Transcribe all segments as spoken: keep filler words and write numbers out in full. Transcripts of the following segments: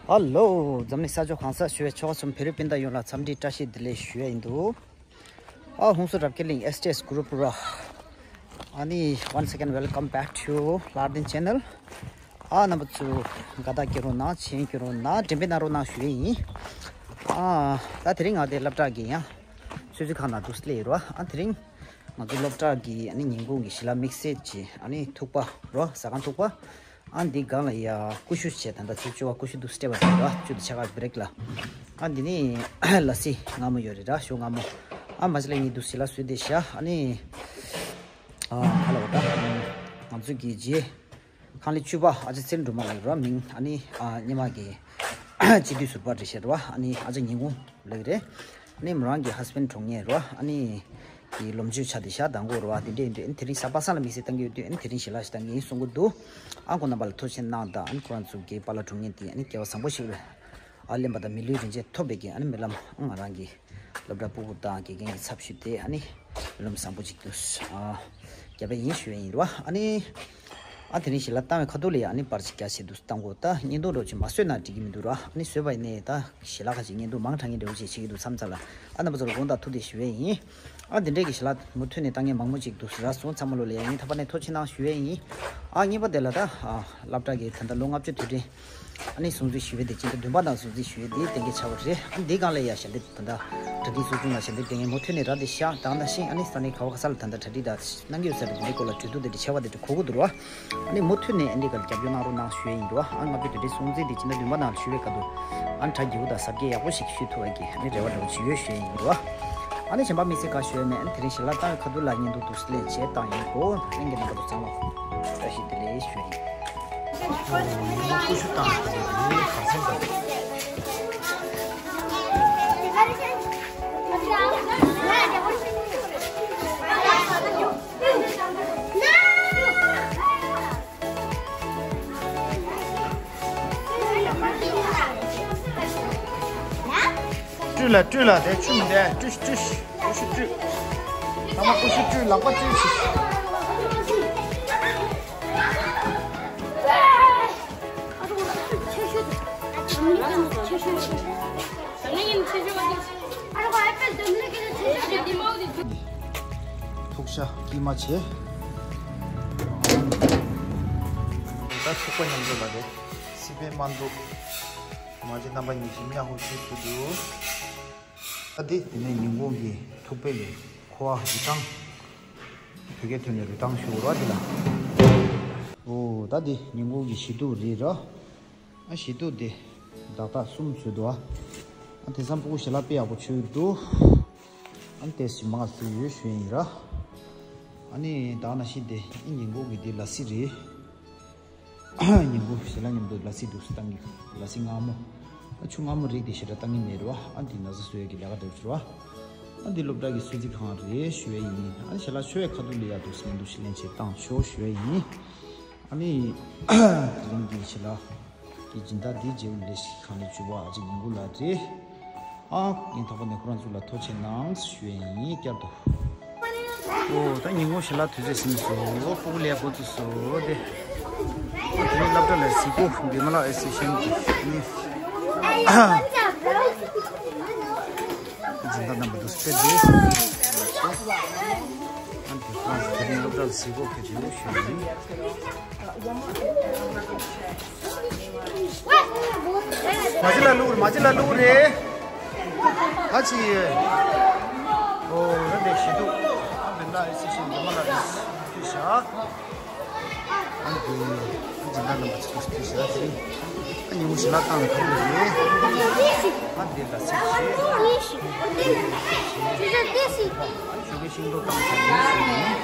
ཧ་ལོ། འཛམ་གླིང་ས་ཕྱོགས་གང་སར་བཞུགས་པའི་ཆོལ་ཁ་གསུམ་བོད་རིགས་སྤུན་ཟླ་ཡོངས་ལ་འཚམས་འདྲི་བཀྲ་ཤིས་བདེ་ལེགས་ཞུ་ཡ་ཡིན་འདུག་ཨ་ཧུང་སུ་རབ་ཀེ་ལིང་ཨེ་སི་ཊི་ཨེ་སི་གུ་རུབ་ར། ཨ་ནི་once again welcome back to Lardin channel. ཨ་རྣམ་པ་ཚོ་དགའ་རྟགས་སྐྱོན་རོགས་གནང་། མཆན་སྐྱོན་རོགས་གནང་། འགྲེམས་སྤེལ་གནང་རོགས་གནང་ཞུ་ཡས་ཡིན། ཨ་ད་དེ་རིང་ང་དེ་སློབ་གྲྭ་གི་ཡང་གསོལ་ཚིགས་ཁང་ནང་འདུག་སླེབས་ཡོད་ར། ཨ་དེ་རིང་ང་ཚོ་སློབ་གྲྭ་གི་ཨ་ནི་ཉིན་གུང་གི་ཞལ་ལག་དམིགས་བསལ་གྱི་ཨ་ནི་ཐུག་པ་ར། ཟ་ཁང་ཐུག་པ། ཨ་འདི་སྒང་ལ་ཡ་ཀུ་ཤུ་བྱས། ད་ལྟ་ཚོད་བཅུ་བ་ཀུ་ཤུ་འདུག་སྟེར་བ་རེད་ར། བཅུ་དང་ཕྱེད་ཀ་བྷི་རེག་ལ། ཨ་འདི་ནི་ལ་སི་མངར་མོ་ཡོད་རེད་ར། ཞོ་མངར་མོ། ཨ་མ་ཅི་ལ་ངས་འདུག་ཞལ་ལག་བཟོས་བསྡད་ཤག་ཨ་ནི་ཨ་ཧ་ལ་བ་ད་ང་ཚོ་གི་རྗེས་ཁང་ལས་བཅུ་པ་ཨ་ཅག་ཚེ་རིང་སྒྲོལ་མ་ལགས་ར། མིང་ཨ་ནི་ཨ་སྔོན་མ་གི་སྤྱི་འཐུས་ཟུར་པ་རེད་ཤག་ར། ཨ་ནི་ཨ་ཅག་ཉིན་གུང་ལགས་རེད། ཨ་ནི་མོ་རང་གི་ཧ་སི་བྷེན་ཌི་གྲོངས་ངེས་ར། ཨ་ནི་གི་ལོ་མཇུག་ཆ་དེ་ཤག་དང་པོ་ར། དེ་འདྲས་ཡིན་དུས་ཨ་ནི་དེ་རིང་གཟའ་པ་སངས་ལ་དམིགས་བསལ་བཏང་གི་ཡོད་དུས་ཨ་ནི་དེ་རིང་ཞལ་ལག་ཞིག་བཏང་གི་ཡིན་གསུང་གི་འདུག་ཨ་ཁོང་རྣམ་པ་ལ་ཐུགས་ཆེ་གནང་དང་། ཨ་ནི་ཁོ་རང་ཚོ་གི་པཱ་ལགས་གྲོངས་ངེས་དེ་ཨ་ནི་སྐལ་བ་བཟང་པོ་ཞིག་ལ་ཨ་ལེན་པ་དང་མི་ལུས་རིན་ཆེན་ཐོབ་པའི་གི་ཨ་ནི་སྨོན་ལམ་ང་རང་གི་སློབ་གྲྭ་ཕྲུ་གུ་དང་དགེ་རྒན་གྱི་ཚབ་ཞུས་ཏེ་ཨ་ནི་སྨོན་ལམ་བཟང་པོ་ཅིག་ཏུ་ཨ་རྒྱབ་པ་ཡིན་ཞུ་ཡ་ཡིན་ར། ཨ་ནི་ཨ་དེ་རིང་ཞལ་ལག་བཏང་བའི་ཁ་ཐུག་ལ་ཡ་ཨ་ནི་པར་ཅིག་རྒྱག་བྱས་འདུག་བཏང་གོ་ད་བརྙན་ཐུང་འདྲ་བོ་ཅིག་མ་བཟོས་ན་འགྲིག་གི་མི་འདུག་ར། ཨ་ནི་བཟོས་པ་ཡིན་ནའི་ད་ཞལ་ལག་ཁ་ཅིག་བརྙན་ཐུང་མང་དྲགས་ངེས་འདྲ་བོ་ཅིག་བྱེད་ཀྱི་འདུག་བསམ་ཙང་ལ། ཨ་རྣམ་པ་ཚོ་ལ་དགོངས་དག་ཐུགས་བདེ་ཞུ་ཡས་ཡིན། ཨ་འདི་འདྲས་ཀྱི་ཞལ་ལག་མུ་མཐུད་ནས་བཏང་མཁན་མང་པོ་ཅིག་འདུག་ར་སོང་། ཚང་མ་ལོ་ལ་ཡ་ཡིན་ཐ་པ་ནས་ཐུགས་ཆེ་གནང་ཞུ་ཡས་ཡིན། ཨ་གཉིས་པ་དེ་ལ་ད་ཨ་སློབ་གྲྭ་གི་ད་ལྟ་ལོ་ལྔ་བཅུ་དུས་དྲན་ཨ་ནི་སྲུང་བརྩི་ཞུ་བའི་དེ་སྤྱི་ཟླ་བདུན་པ་ནང་སྲུང་བརྩི་ཞུ་བའི་དེ་གཏན་འཁེལ་ཆགས་པ་རེད། ཨ་འདི་སྒང་ལ་ཡ་ཞལ་འདེབས་ད་ལྟ་གྲ་སྒྲིག་ཚོགས་ཆུང་ལ་ཞལ་འདེབས་སྤྲད་མཁན་མུ་མཐུད་ནས་ར། དེ་ཤག་དང་ད་ཤིང་ཨ་ནི་ས་གནས་ག་བ་ག་ས་ལ་ད་ལྟ་གྲ་སྒྲིག་ད་གནང་གི་ཡོད་ས་རེད། འདི་འདྲའི་སྐོར་ལ་གྲོས་བསྡུར་དེ་འདྲ་བྱ་བ་དེ་འདྲ་གོ་གི་འདུག་ར། ཨ་ནི་མུ་མཐུད་ནས་ཨ་འདི་གར་རྒྱབ་སྐྱོར་གནང་རོགས་གནང་ཞུ་ཡས་ཡིན་འདུག་ཨ་ལྔ་བཅུ་དུས་དྲན་སྲུང་བརྩི་འདི་སྤྱི་ཟླ་བདུན་པ་ནང་ཞུ་བའི་སྐབས་དུ་ཨ་ནི་གྲ་རྒྱས་པོ་དང་གཟབ་རྒྱས་ཡག་པོ་ཞིག་ཞུ་ཐུབ་པ་གི་ཨ་ནི་རེ་བ་འདྲ་བོ་ཅིག་ཡོད་ཞུ་ཡས་ཡིན་འདུག་ཨ་ནི་གཞན་པ་དམིགས་བསལ་ག་ཞུ་ཡས་མེད། ཨ་ནི་དེ་རིང་ཞལ་ལག་བཏང་བའི་ཁ་ཐུག་ལ་བརྙན་ཐུང་འདུག་སེ་ལེན་བྱས་བཏང་ཡོད་གོ། ལྷན་རྒྱས་རྣམ་པ་ཚོ་ཚང་མ་བཀྲ་ཤིས་བདེ་ལེགས་ཞུ་ཡས་ཡིན། ཀུ་ཤུ་བཏང་གི་རེད། ག་ཚོད་འདུག་བཀྲུས་ལ་བཀྲུས་ལ་དེ་ཆུ་མི་འདེད། བཀྲུས་བཀྲུས། ཀུ་ཤུ་བཀྲུས། ཚང་མ་ཀུ་ཤུ་བཀྲུས། ལག་པ་བཀྲུས་ཤིག་ཐུག་ཤ་དཀྱིལ་མ་བྱས། ད་ཐུག་པ་མཉམ་དུ་ལ་རེད། སི་པན་མ་འདུག་མ་གཞི་རྣམ་པ་གཉིས་ཤིག་མཉམ་ཧུ་ཤུ་ཤུ་འདུག་ད་འདི་དེ་ནས་ཉིན་གུང་གི་ཐུག་པའི་ལས་ཁོ་བ་རི་ཐང་། བོད་སྐད་ཐོན་ནས་རི་ཐང་ཞུ་ར་འདི་ལ། ཨོ་ད་འདི་ཉིན་གུང་གི་བཞེས་སྡོད་རེད་ར། ཨ་བཞེས་སྡོད་དེ་བདག་རྟགས་གསུམ་བཟོས་འདུག་ཨ་དེང་སང་ཕྲུ་གུ་ཞལ་ལག་དཔེ་ཡག་པོ་མཆོད་འདུག་ཨ་ནི་ཏེ་ཞིག་མང་བཟོས་ཡོད་ཞུ་ཡིན་ར། ཨ་ནི་ད་ནང་བཞིན་དེ་ཨ་ཉིན་གུང་གི་དེ་ལ་སི་རེད། ཉིན་གུང་ཞལ་ལག་མཉམ་དུ་ལ་སི་འདུག་སེ་བཏང་གི། ལ་སི་མངར་མོ། ཨ་ཆུ་མངར་མོ་རིགས་དེ་ཞེ་དྲག་བཏང་གི་མེད་ར། ཨ་འདི་ན་ཚ་གསོ་ཡས་ཀྱི་ལས་ཀ་འདྲ་བྱེད་ར། ཨ་འདི་སློབ་གྲྭ་གི་གསོལ་ཚིགས་ཁང་རེད་ཞུ་ཡས་ཡིན། ཨ་ནི་ཞལ་ལག་མཆོད་ཡས་ཁ་ཐུག་ལ་ཡ་འདུག་སེ་མི་འདུག་ཞིག་ལེན་བྱེད་བཏང་ཆོག་ཞུ་ཡས་ཡིན། ཨ་ནི་དེ་རིང་གི་ཞལ་ལག་གི་སྦྱིན་བདག་འདི་རྗེ་བོ་ལས་ཤིག་ཁང་ལས་བཅུ་པ་ཨ་ཅེ་ཉིན་གུང་ལགས་རེད། ཨ་ཡིན་ཐོག་པ་ནས་ཁོ་རང་ཚོ་ལ་ཐུགས་རྗེ་གནང་ཞུ་ཡས་ཡིན་བསྐྱར་དུ། ཨོ་ད་ཉིན་གུང་ཞལ་ལག་དུས་ཚོད་ཟིན་སོང་། ཕྲུ་གུ་ལས་འགོ་བཙུགས་སོང་། དེ་དེ་རིང་སློབ་གྲྭ་ལ་གཟིགས་སྐོར་བི་མ་ལ་ཨེ་སི་ཤན་གྱི་ནི་འཛིན་གྲྭ་རྣམ་པ་འདུག་སེ་ཕེབས་རེད། ཨ་ནི་དེ་ཁོ་རང་ཚོ་དེ་རིང་སློབ་གྲྭ་ལ་གཟིགས་སྐོར་ཕེབས་ཡོད་ཞུ་ཡིན། མ་ཅི་ལ་ལུག་རེད། མ་ཅི་ལ་ལུག་རེད། ད་ཅི་ཡོད། ཨོ་ར་འདྲེ་ཞི་འདུག་ཨ་བེན་ད་ཨེ་སི་ཤན་འདི་མ་ལ་རེད། ཤི་ཤ། ཨ་འདི་ཨ་འདི་ན་ལ་མ་ཅི་ཤི་ཤ་དེ། ཨ་ཉིན་མོ་ཞི་ལ་བཏང་བའི་ཁ་ལུག་རེད། ཨ་འདི་ལ་སི་ཤི། ཨ་ཞོགས་པའི་ཤིང་ཏོག་བཏང་བྱ་ཡིན།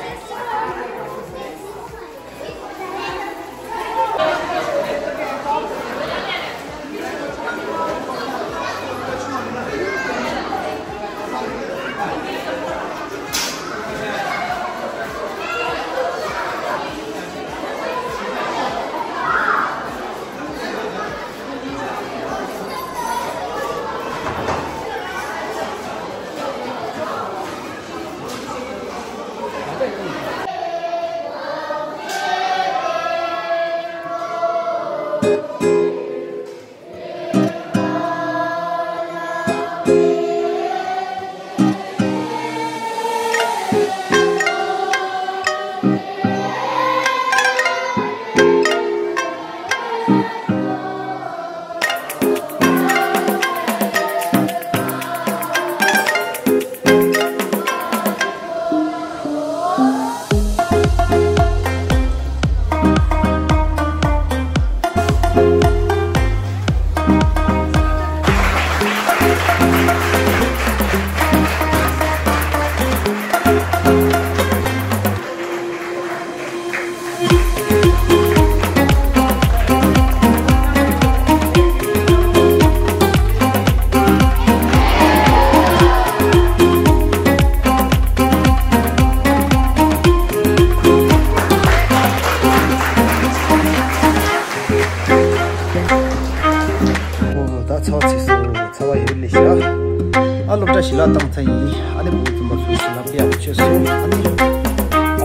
སློབ་གྲྭ་ཞལ་ལག་བཏང་ཚར་ཡིན། ཨ་ནི་བུ་བཙུན་པ་ཚོ་ཞལ་ལག་ཕུལ་ཡག་བྱས་སོང་། ཨ་ནི་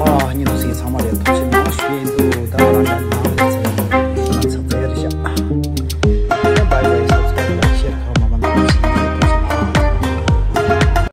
ཨ་ཉིན་ཐོ་སི་ཚང་མ་ལ་ཐུགས་རྗེ་གནང་ཞུ་ཡིན་འདུག